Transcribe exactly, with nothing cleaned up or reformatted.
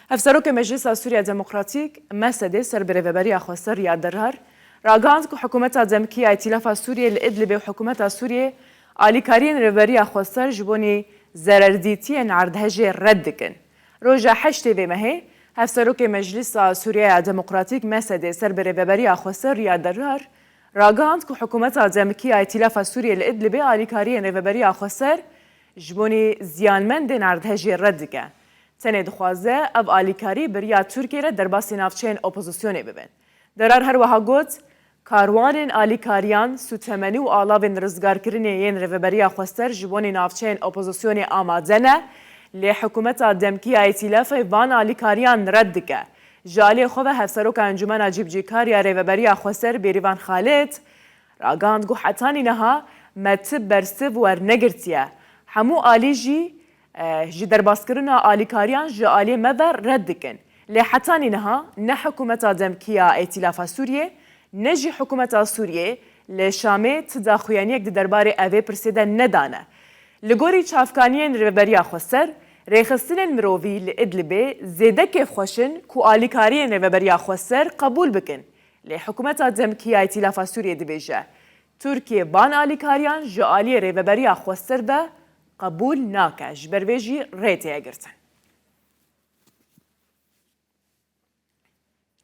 Hevserokê Meclisa Sûriya Demokratîk, M S D, ser bi Rêveberiya Xweser Riyad Derar, ragihand ku hikûmeta demkî ya Îtîlafa Sûriyê li Idlibê û hikûmeta Sûriyê alîkariyên Rêveberiya Xweser ji bonî zererdîtiyên erdhejê red dikin. Roja heştê vê mehê, Hevserokê Meclisa Sûriya Demokratîk, M S D, ser bi Rêveberiya Xweser Riyad Derar, ragihand ku hikûmeta demkî ya Îtîlafa Sûriyê li Idlibê alîkariyên Rêveberiya Xweser ji bonî ziyanmendên erdhejê red dike. Tenê dixwaze ev alîkarî bi riya Tirkiyê re derbasî navçeyên opozisyonê bibin. Derar her wiha got, karwanên alîkariyan, sûtemenî û alavên rizgarkirinê yên Rêveberiya Xweser ji bonî navçeyên opozisyonê amade ne, lê hikûmeta demkî ya Îtîlafê van alîkariyan red dike. Ji aliyê xwe ve Hevseroka Encûmena Cîbicîkar ya Rêveberiya Xweser Bêrîvan Xalid ragihand ku hetanî niha me ti bersiv wernegirtiye. Hemû alî jî, e, ji derbaskirina alîkariyan ji aliyê me ve red dikin. Lê hetanî niha ne hikûmeta demkî ya Îtîlafa Sûriyê, ne jî hikûmeta Sûriyê li Şamê ti daxuyaniyek di derbarê evê pirsê de nedane. Li gorî çavkaniyên Rêveberiya Xweser, rêxistinên mirovî li Idlibê zêde kêfxweş in ku alîkariyên Rêveberiya Xweser qebûl bikin. Lê hikûmeta demkî ya Îtîlafa Sûriyê dibêje, Tirkiye van alîkariyan ji aliyê Rêveberiya Xweser ve qebûl nake, ji ber vê jî rê tê girtin.